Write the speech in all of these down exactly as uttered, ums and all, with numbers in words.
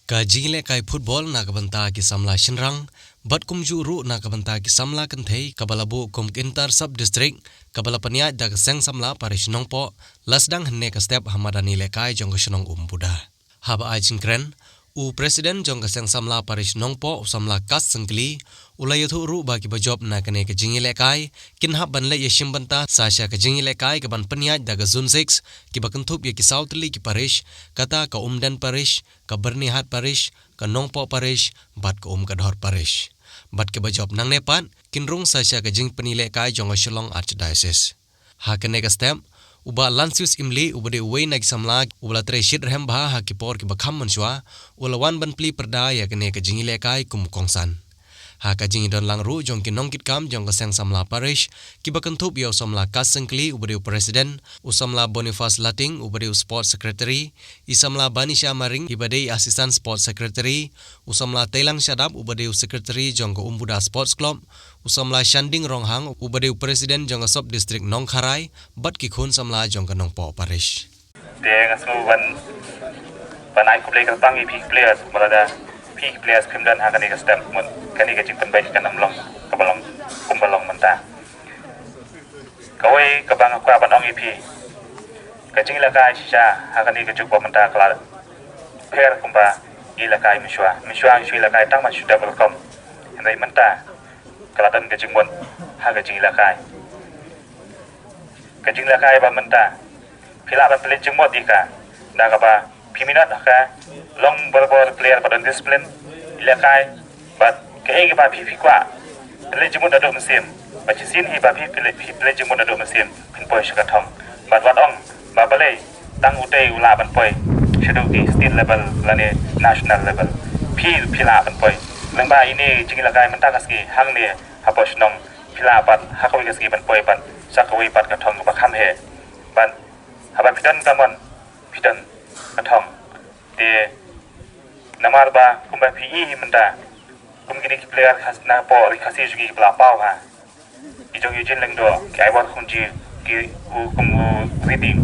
Ka jingïalehkai football na ka bynta ki samla shynrang bad kumjuh ruh na ka bynta ki samla kynthei kaba la buh kum ka inter sub district kaba la pynïaid da ka Seng Samla Parish Nongpoh la sdang hynne ka step ha madan ïalehkai jong ka shnong Umbuda. Haba ai jingkren, u President jong ka Seng Samla Parish Nongpoh, u samla Kas Syngkli, u la ïathuh ruh ba kiba jop na kane ka jingïalehkai kin hap ban leit ïashim bynta sa sha ka jingïalehkai kaban pynïaid da ka Zone six, kiba kynthup ïa ki saw tylli ki parish, kata ka Umden Parish, ka Byrnihat Parish, ka Nongpoh Parish bad ka Umkadhor Parish. Bad kiba jop nangne pat kin rung sa sha ka jingpynïalehkai jong ka Shillong Archdiocese. Ha kane ka step, u Bah Lansius Imli, uba dei uwei na ki samla uba la trei shitrhem bha ha ki por kiba kham mynshuwa, u la wan ban plie pyrda ïa kane ka jingïalehkai kum u kongsan. Ha ka jingïadon lang ruh jong ki nongkitkam jong ka Seng Samla Parish, kiba kynthup ïa u samla Kas Syngkli, uba dei u President, u samla Boniface Lating, uba dei u Sports Secretary, i samla Banisha Maring, iba dei Assistant Sports Secretary, u samla Teilang Shadap, uba dei u Secretary jong ka Umbuda Sports Club, u samla Shanding Ronghang, uba dei u President jong ka Sub District Nongkharai, bad ki khun samla jong ka Nongpoh Parish. Te nga sngew ban, ban ai khublei kyrpang ïa phi ki players, ba lada phi ki players phim don ha kane ka step, mut kane ka jingpynbeit kan ym long kaba long kumba long mynta. Kawei kaba nga kwah ban ong ïa phi, ka jingïalehkai shisha ha kane ka juk ba mynta ka la pher kumba ïalehkai mynshuwa. Mynshuwa ngi shu ïalehkai tang ban shu dep rukom. Hynrei mynta ka la don ka jingmut ha ka jingïalehkai. Ka jingïalehkai ba mynta phi lah ban pynleit jingmut ïa ka da kaba phi minot ha ka long barabor player ba don discipline, ïalehkai bad kaei kaba phi phi kwah. Pynleit jingmut naduh mynsiem, bad shisien hi ba phi pynleit, phi pynleit jingmut naduh mynsiem, phin poi sha ka thong. Bad wat ong ba balei tang utei u lah ban poi shaduh ki state level lane national level. Phi, phi lah ban poi. Lyngba ine jingïalehkai mynta ka sngi hangne hapoh shnong, phi lah pat ha kawei ka sngi ban poi pat sha kawei pat ka thong kaba kham heh. Bad haba phi don ka mon, phi don ka thong. Te namar ba kumba phi i hi mynta, kum kine ki player Khas, napoh ri Khasi jong ngi kiba la paw ha, ki jong Eugene Lyngdoh, ki Ivor Khunji, ki u kum u Ridim.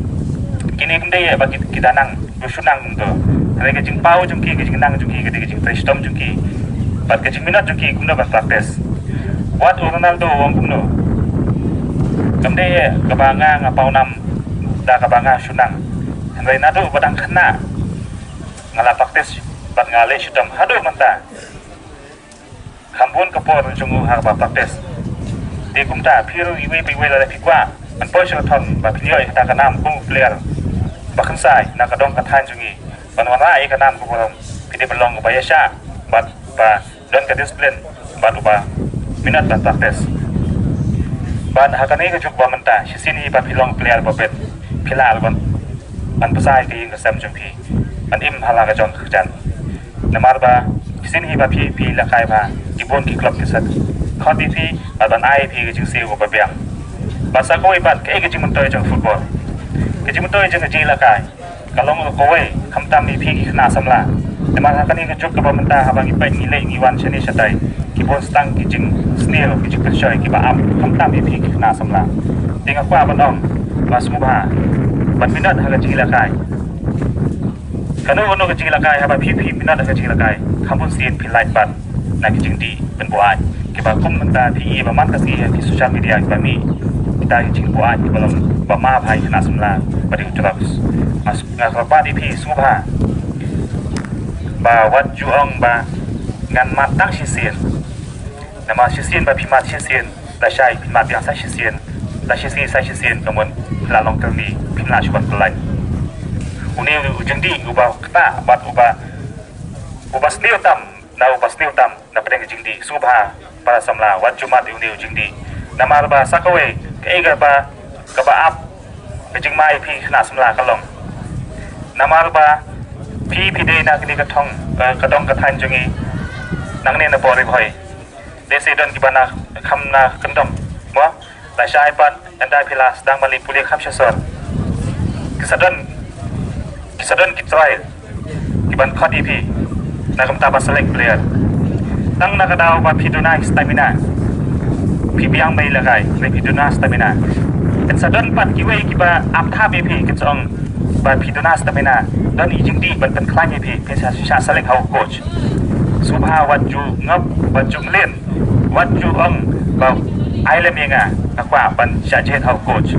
Kine kim dei ba ki, ki da nang, ki shu nang kumto. Hynrei ka jingpaw jong ki, ka jingnang jong ki, ka dei ka jingtrei shitom jong ki, bad ka jingminot jong ki kumno ban practice. Wat u Ronaldo u ong kumno, kam dei kaba nga, nga paw nam da kaba nga shu nang. Hynrei naduh ba dang khynnah nga la practice bad nga leh shitom haduh mynta. Kham bun ka por jong u ha kaba practice. Te kumta phi ruh iwei pa iwei lada phi kwah ban poi sha ka thong ba phin ïoh ïa kata ka nam kum u player ba khynsai na ka dong ka thaiñ jong ngi, ban wanrah ïa ka nam ka burom, phi dei ban long uba ïaishah bad ba don ka discipline bad uba minot ban practice. Bad ha kane ka juk ba mynta, shisien hi ba phi long player ba beit, phi lah ban, ban pynshai ka ïing ka sem jong phi, ban im ha la ka jong ka kjat. Namar ba shisien hi ba phi, phi ïalehkai bha, ki bun ki club ki sa khot ïa phi bad ban ai ïa phi ka jingsiew kaba biang. Bad sa kawei pat, kaei ka jingmyntoi jong football? Ka jingmyntoi jong ka jingïalehkai ka long kawei, khamtam ïa phi ki khynnah samla. Namar ha kane ka juk kaba mynta, haba ngi peit ngi leit ngi wan shane shatai, ki bun tang ki jingsniew, ki jingpynshoi kiba ap, khamtam ïa phi ki khynnah samla. Te nga kwah ban ong ba sngewbha ban minot ha ka jingïalehkai. Kano kano ka jingïalehkai, haba phi, phi minot ha ka jingïalehkai, kham bun sien phi lait pat na ki jingdih pynbuaid kiba kum mynta phi i ba man ka sngi ha ki social media kiba mih, kita ki jingbuaid kiba long ba ma bha ïa ki khynnah samla, ba dei u drugs. Nga, nga kyrpad ïa phi sngewbha ba wat ju ong ba ngan mad tang shisien. Namar shisien ba phi mad shisien, lashai phi mad biang sa shisien, la shi sngi sa shisien, ka mut phi la long kylmi, phi la shu ban pyllait. Une u jingdih uba ktah bad uba, uba sniew tam, na uba sniew tam na pdeng ka jingdih. Sngewbha para samla, wat ju mad ïa une u jingdih. Namar ba sa kawei, kaei kaba, kaba ap ka jingma ïa phi khynnah samla ka long, namar ba phi, phi dei na kane ka thong, eh, ka dong ka thaiñ jong ngi, nangne na Port Ribhoi. Lehse don kiba na kham na kyndong, mo? Lashai pat ynda phi la sdang ban leit pule kham sha sor, ki sa don, ki sa don ki trial kiban khot ïa phi na ka bynta ban select player. Tang na ka daw ba phi duna ki stamina, phi biang ban ïalehkai, hynrei phi duna stamina. Kin sa don pat kiwei kiba ap thap ïa phi, kin sa ong, ba phi duna stamina, don i jingdih ban pynkhlaiñ ïa phi, phin sa shah select ha u coach. Sngewbha wat ju ngop, wat ju mlien, wat ju ong ba ai lem ïa nga, nga kwah ban shah jied ha u coach.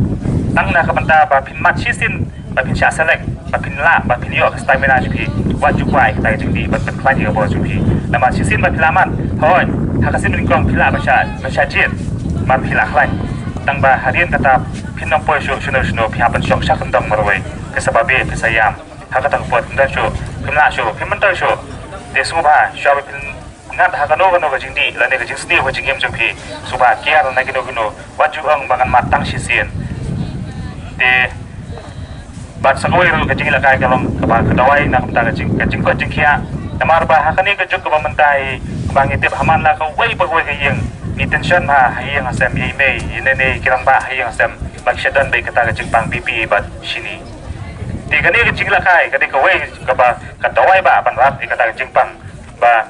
Tang na ka bynta ba phin mad shisien, ba phin shah select, ba phin lah, ba phin ïoh ka stamina jong phi, wat ju kwah ïa kata ka jingdih ban pynkhlaiñ ïa ka bor jong phi. Namar shisien ba phi la mad, hooid, ha ka sien nyngkong phi lah ban shah, ban shah jied, ba phi lah khlaiñ. Tang ba hadien kata phin ym poi shuh shano shano, phi hap ban shong sha kyndong marwei. Phi sa babe, phi sa ïam. Ha kata ka por phim don shuh, phim lah shuh, phim myntoi shuh. Te sngewbha, shuwa ba phin ngat ha kano kano ka jingdih lane ka jingsniew ka jingim jong phi, sngewbha kiar na kino kino, wat ju ong ba ngan mad tang shisien. Te bad sa kawei ruh ka jingïalehkai ka long kaba ka dawai na ka bynta ka jing, ka jingkoit jingkhiah. Namar ba ha kane ka juk kaba mynta hi, ba ngi tip ha man la kawei pa kawei ka ïing, ngi tension bha ha ïing ha sem, ïa i mei, ïa i nene, ki rangbah ha ïing ha sem, ba ki shah don beit kata ka jingpang B P bad shini. Te kane ka jingïalehkai ka dei kawei kaba ka dawai ba ban rat ïa kata ka jingpang, ba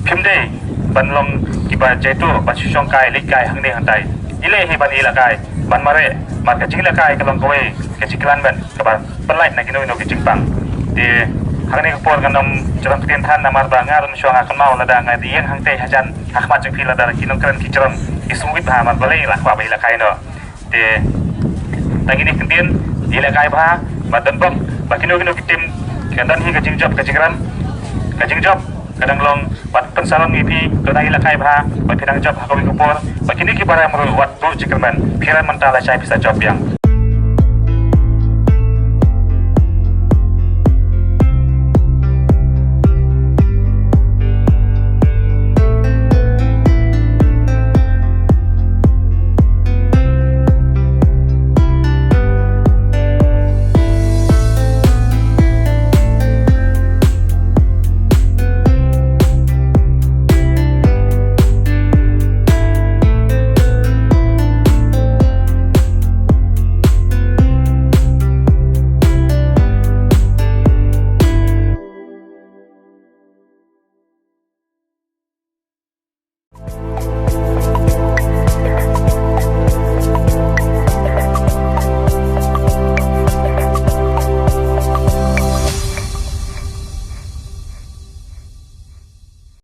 phim dei ban long kiba jaituh, ban shu shong kai leit kai hangne hangtai. I leh hi ban ïalehkai, ban mareh, namar ka jingïalehkai ka long kawei ka jingkylliang ban kaba pynlait na kino kino ki jingpang. Te ha kane ka por ngan ym jrong ktien than namar ba nga ruh shuwa nga kynmaw lada nga ïeng hangtai hajan ha khmat jong phi, lada ki nongkren ki jrong ki sngewbha, namar balei la kwah ba ïalehkai noh. Te tang kine ki ktien, ïalehkai bha, ba don bok ba kino kino ki team ka don hi ka jingjop ka jingrem. Ka jingjop ka dang long, wat pynsarong ïa phi, to dang ïalehkai bha, ba phi dang jop ha kawei ka por, ba kine kiba rem ruh wat buh jingkyrmen, phi rem mynta, lashai phi sa jop biang.